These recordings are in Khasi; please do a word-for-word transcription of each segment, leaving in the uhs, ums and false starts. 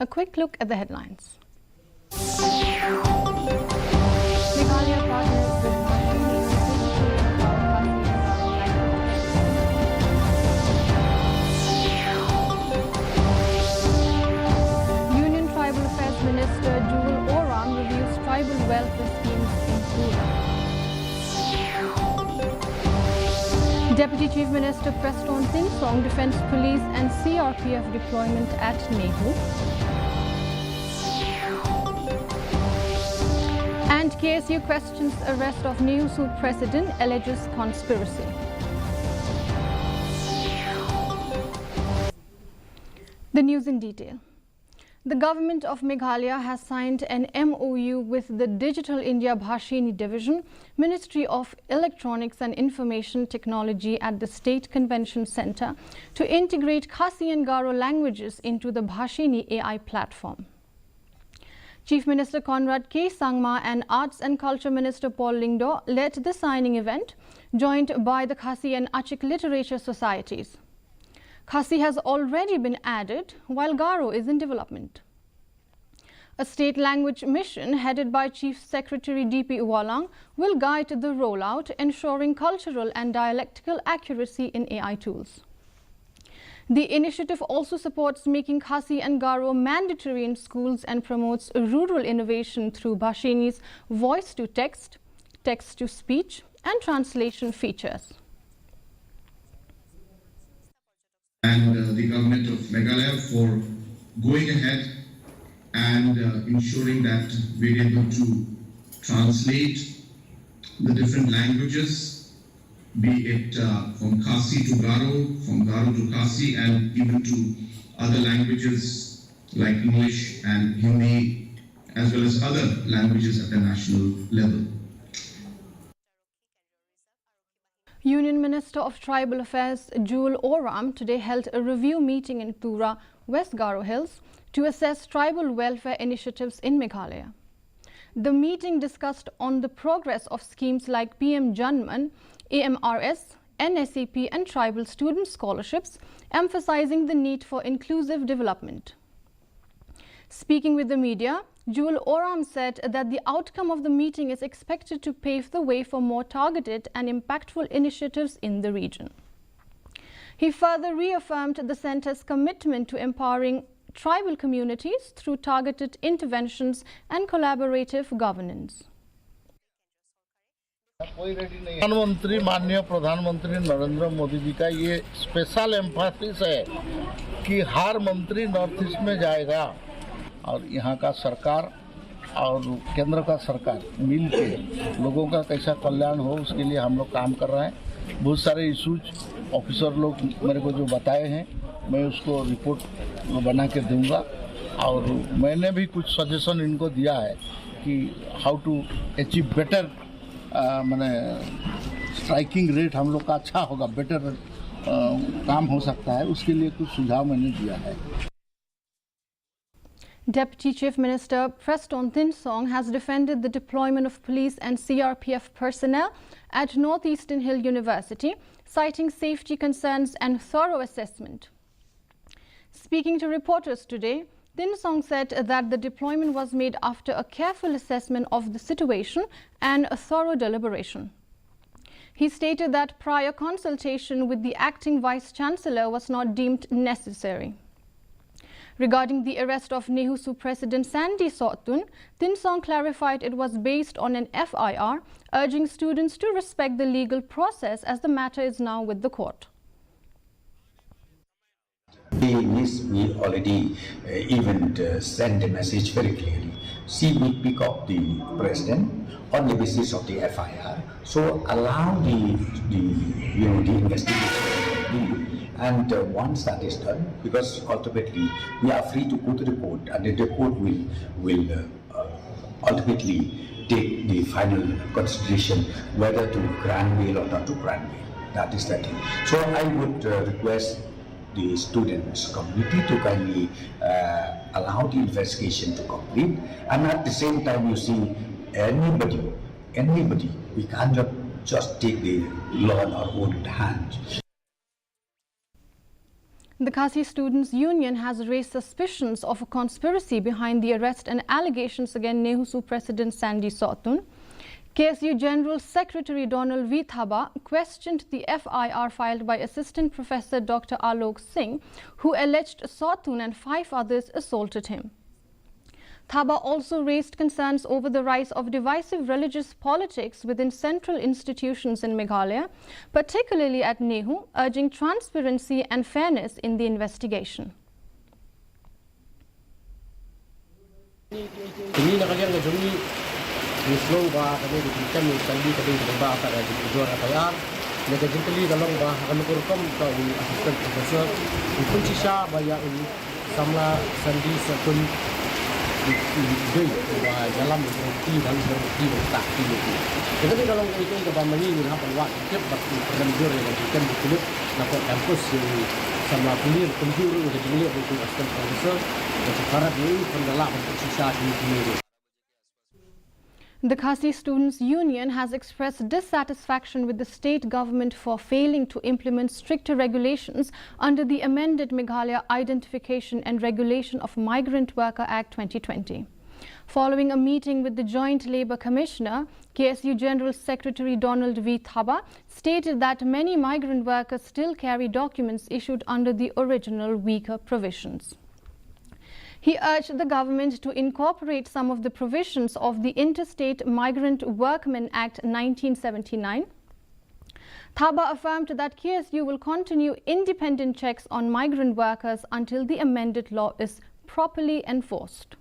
A quick look at the headlines. Meghalaya partners with Bhashini to digitally empower Khasi and Garo languages. Union Tribal Affairs Minister Jewel Oram reviews tribal welfare schemes in Tura. Deputy Chief Minister Prestone Tynsong defends police and C R P F deployment at NEHU. And K S U questions arrest of NEHUSU president, alleges conspiracy. The news in detail. The Government of Meghalaya has signed an M O U with the Digital India Bhashini Division, Ministry of Electronics and Information Technology at the State Convention Centre to integrate Khasi and Garo languages into the Bhashini A I platform. Chief Minister Conrad K Sangma and Arts and Culture Minister Paul Lyngdoh led the signing event, joined by the Khasi and Achik Literature Societies. Khasi has already been added, while Garo is in development. A state language mission headed by Chief Secretary D P Uwalang will guide the rollout, ensuring cultural and dialectical accuracy in A I tools. The initiative also supports making Khasi and Garo mandatory in schools and promotes rural innovation through Bhashini's voice to text, text to speech, and translation features. And uh, the government of Meghalaya for going ahead and uh, ensuring that we're able to translate the different languages, be it uh, from Khasi to Garo, from Garo to Khasi, and even to other languages like English and Hindi, as well as other languages at the national level. Union Minister of Tribal Affairs Jewel Oram today held a review meeting in Tura, West Garo Hills, to assess tribal welfare initiatives in Meghalaya. The meeting discussed on the progress of schemes like P M Janman, A M R S, N S E P and tribal student scholarships, emphasizing the need for inclusive development. Speaking with the media, Jewel Oram said that the outcome of the meeting is expected to pave the way for more targeted and impactful initiatives in the region. He further reaffirmed the centre's commitment to empowering tribal communities through targeted interventions and collaborative governance. प्रधानमंत्री, माननीय प्रधानमंत्री नरेंद्र मोदी जी का ये स्पेशल एम्फेसिस है कि हर मंत्री नॉर्थ ईस्ट में जाएगा और यहाँ का सरकार और केंद्र का सरकार मिल के लोगों का कैसा कल्याण हो, उसके लिए हम लोग काम कर रहे हैं। बहुत सारे इशूज ऑफिसर लोग मेरे को जो बताए हैं, मैं उसको रिपोर्ट बना के दूंगा। और मैंने भी कुछ सजेशन इनको दिया है कि how to achieve better, अ, माने स्ट्राइकिंग रेट हम लोग का अच्छा होगा, बेटर, अ, काम हो सकता है, उसके लिए कुछ सुझाव मैंने दिया है। Deputy Chief Minister Prestone Tynsong has defended the deployment of police and C R P F personnel at Northeastern Hill University, citing safety concerns and thorough assessment. Speaking to reporters today, Tynsong said that the deployment was made after a careful assessment of the situation and a thorough deliberation. He stated that prior consultation with the acting vice chancellor was not deemed necessary. Regarding the arrest of NEHUSU president Sandy Sohtun, Tynsong clarified it was based on an F I R, urging students to respect the legal process as the matter is now with the court. We, we already, uh, even, uh, sent a message very clearly. See, we pick up the president on the basis of the F I R. So allow the, the, you know, the investigation to be. And, uh, once that is done, because ultimately we are free to go to the court, and the court will, will, uh, uh, ultimately take the final consideration whether to grant bail or not to grant bail. That is the thing. So I would, uh, request the students community to kindly, uh, allow the investigation to complete, and at the same time, you see, anybody, anybody, we can't ju-, just take the law in our own hands. The Khasi Students Union has raised suspicions of a conspiracy behind the arrest and allegations against NEHUSU President Sandy Sohtun. K S U General Secretary Donald V Thaba questioned the F I R filed by Assistant Professor Doctor Alok Singh, who alleged Sohtun and five others assaulted him. Thaba also raised concerns over the rise of divisive religious politics within central institutions in Meghalaya, particularly at NEHU, urging transparency and fairness in the investigation. Kine na ka liang ka jong ngi, ngi sngew ba kane ka jingkem ngi sngewthuh ka dei kaba bha ka jingkyrduh ka F I R. Kane ka jingkylli ka long ba ha kano ka rukom ka u assistant professor u pynshisha ba ïa u samla Sandy Sohtun u, u dei uba ïalam ïa u kti, ban ïa u kti, ban tak kti ïa u kti. Kane ka long kaei kaei kaba ma ngi ngin hap ban wad tip bad u pynrem jur ïa ka jingkem u pulit na ka campus ïa u samla pulit, kumjuh ruh ïa ka jingleh u assistant professor, ka jingpyrshah ïa u pynrem la ban pynshisha kine kine ruh. The Khasi Students Union has expressed dissatisfaction with the state government for failing to implement stricter regulations under the amended Meghalaya Identification and Regulation of Migrant Worker Act twenty twenty. Following a meeting with the Joint Labour Commissioner, K S U General Secretary Donald V Thaba stated that many migrant workers still carry documents issued under the original weaker provisions. He urged the government to incorporate some of the provisions of the Interstate Migrant Workmen Act nineteen seventy-nine. Thaba affirmed that K S U will continue independent checks on migrant workers until the amended law is properly enforced.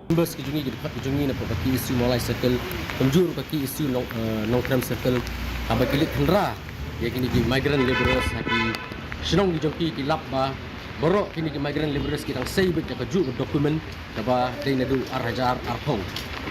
Members ki jong ngi, ki dkhot ki jong ngi na ka K S U Mawlai Circle, kumjuh ka K S U Nong, eh, Nongkrem Circle, haba ki leit khynra ïa kine ki migrant labourers ha ki shnong ki jong ki, ki lap ba baroh kine ki migrant labourers ki dang sei beit ïa kajuh ka document kaba dei naduh ar hajar arphew.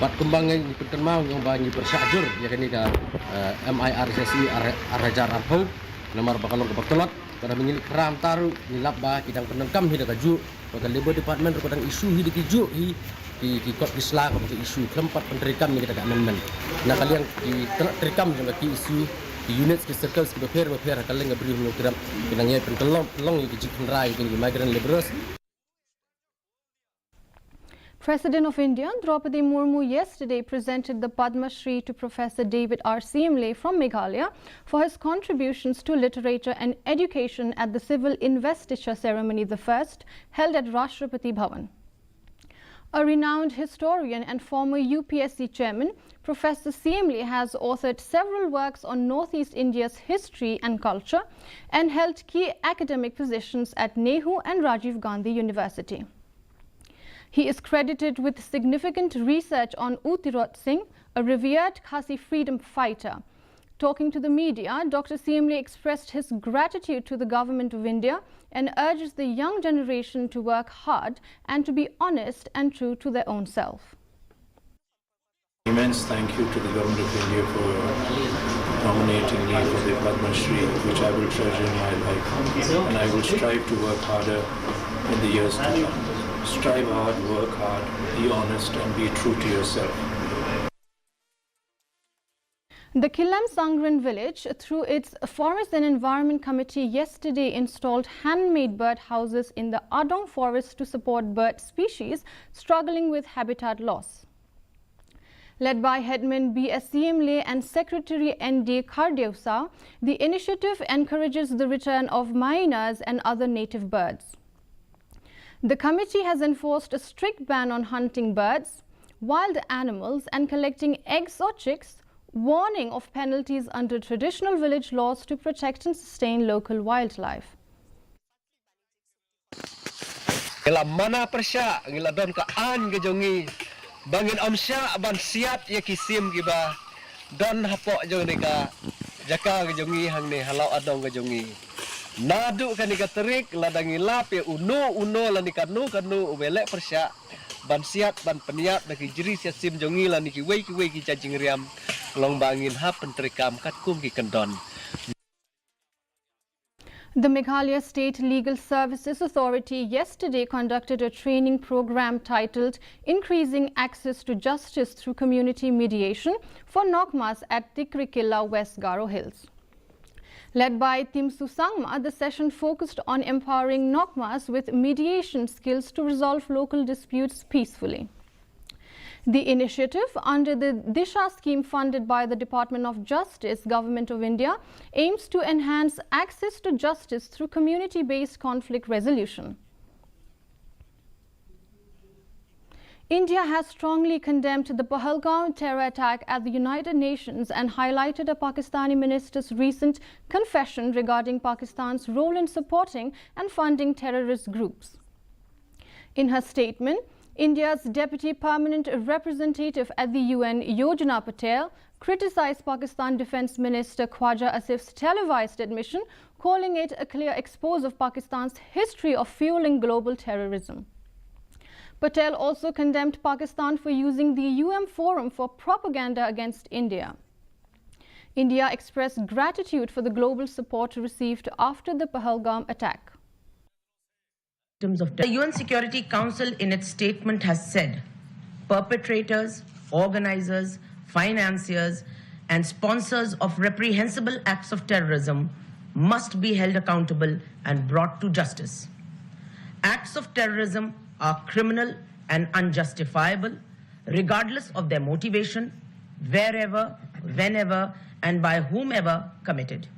Bad kumba ngi pynkynmaw ngi ong ba ngi pyrshah jur ïa kane ka, eh, M I R S S E ar, ar hajar arphew. Namar ba ka long kaba tlot, bad haba ngi leit khynra mynta ruh ngi lap ba ki dang pyndonkam hi da kajuh. Ba ka Labour Department ruh ka dang issue hi da ki juh hi ki, ki kot ki sla kaba ka issue khlem pat pyntreikam ïa kita ka amendment. Na ka liang ki tnat treikam jong ka K S U, ki units, ki circles kiba pher ba pher ha ka liang ka Ri Bhoi Nongkrem ki dang ïai pynkyllon ïa ki jingkhynra ïa ki migrant labourers. President of India Draupadi Murmu yesterday presented the Padma Shri to Professor David R Siamle from Meghalaya for his contributions to literature and education at the civil investiture ceremony, the first, held at Rashtrapati Bhavan. A renowned historian and former U P S C chairman, Professor Siamle has authored several works on Northeast India's history and culture and held key academic positions at NEHU and Rajiv Gandhi University. He is credited with significant research on U Tirot Singh, a revered Khasi freedom fighter. Talking to the media, Doctor Siamle expressed his gratitude to the Government of India and urges the young generation to work hard and to be honest and true to their own self. Immense thank you to the Government of India for nominating me for the Padma Shri, which I will treasure in my life, and I will strive to work harder in the years to come. Strive hard, work hard, be honest, and be true to yourself. The Khilem Sangrin village, through its Forest and Environment Committee, yesterday installed handmade bird houses in the Adong forest to support bird species struggling with habitat loss. Led by Headman B S Siamle and Secretary N D Khardewsa, the initiative encourages the return of mynahs and other native birds. The committee has enforced a strict ban on hunting birds, wild animals, and collecting eggs or chicks, warning of penalties under traditional village laws to protect and sustain local wildlife. Ngi la mana pyrshah, ngi la don ka aiñ ka jong ngi ba ngin ym shah ban siat ïa ki sim kiba don hapoh jong kane ka jaka ka jong ngi hangne ha Law Adong ka jong ngi. Naduh kane ka tarik lada ngi lap ïa uno uno lane kano kano uba leh pyrshah ban siat ban pynïap da ki jri siat sim jong ngi lane kiwei kiwei ki jait jingriam, ka long ba ngin hap pyntreikam katkum ki kyndon. The Meghalaya State Legal Services Authority yesterday conducted a training program titled Increasing Access to Justice Through Community Mediation for Nokmas at Tikrikilla, West Garo Hills. Led by Timsu Sangma, the session focused on empowering Nokmas with mediation skills to resolve local disputes peacefully. The initiative, under the Disha scheme funded by the Department of Justice, Government of India, aims to enhance access to justice through community-based conflict resolution. India has strongly condemned the Pahalgam terror attack at the United Nations and highlighted a Pakistani minister's recent confession regarding Pakistan's role in supporting and funding terrorist groups. In her statement, India's Deputy Permanent Representative at the U N, Yojana Patel, criticized Pakistan Defense Minister Khwaja Asif's televised admission, calling it a clear expose of Pakistan's history of fueling global terrorism. Patel also condemned Pakistan for using the U N Forum for propaganda against India. India expressed gratitude for the global support received after the Pahalgam attack. Victims of terror. The U N Security Council, in its statement, has said perpetrators, organizers, financiers, and sponsors of reprehensible acts of terrorism must be held accountable and brought to justice. Acts of terrorism are criminal and unjustifiable, regardless of their motivation, wherever, whenever, and by whomever committed.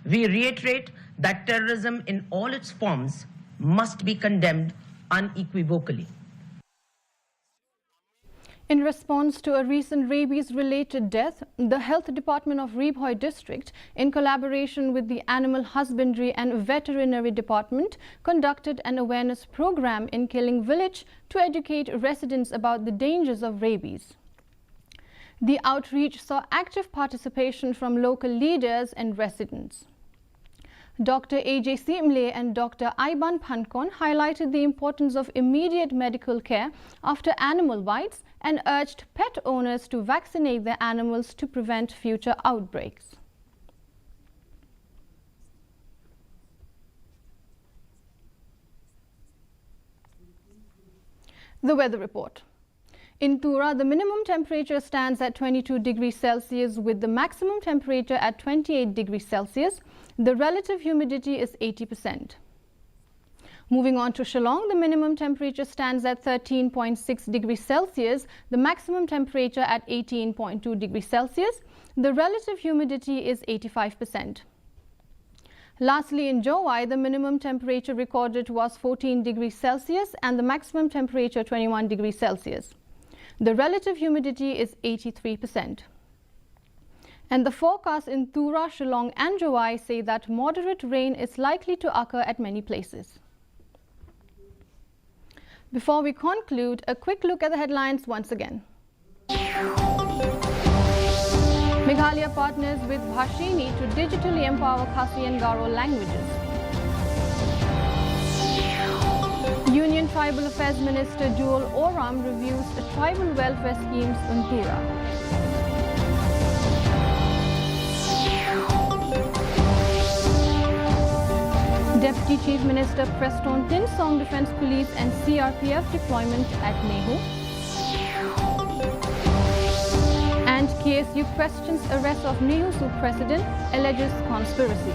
We reiterate that terrorism in all its forms must be condemned unequivocally. In response to a recent rabies-related death, the Health Department of Ri Bhoi District, in collaboration with the Animal Husbandry and Veterinary Department, conducted an awareness program in Killing Village to educate residents about the dangers of rabies. The outreach saw active participation from local leaders and residents. Doctor A J Simle and Doctor Aiban Phankon highlighted the importance of immediate medical care after animal bites and urged pet owners to vaccinate their animals to prevent future outbreaks. The weather report. In Tura, the minimum temperature stands at twenty-two degrees Celsius, with the maximum temperature at twenty-eight degrees Celsius. The relative humidity is eighty percent. Moving on to Shillong, the minimum temperature stands at thirteen point six degrees Celsius, the maximum temperature at eighteen point two degrees Celsius. The relative humidity is eighty-five percent. Lastly, in Jowai, the minimum temperature recorded was fourteen degrees Celsius and the maximum temperature twenty-one degrees Celsius. The relative humidity is eighty-three percent. And the forecasts in Tura, Shillong, and Jowai say that moderate rain is likely to occur at many places. Before we conclude, a quick look at the headlines once again. Meghalaya partners with Bhashini to digitally empower Khasi and Garo languages. Union Tribal Affairs Minister Duol Oram reviews tribal welfare schemes in Tura. Deputy Chief Minister Prestone Tynsong defends police and C R P F deployment at NEHU. And K S U questions arrest of NEHUSU president, alleges conspiracy.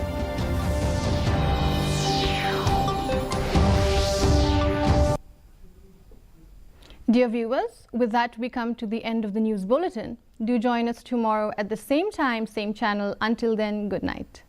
Dear viewers, with that we come to the end of the news bulletin. Do join us tomorrow at the same time, same channel. Until then, good night.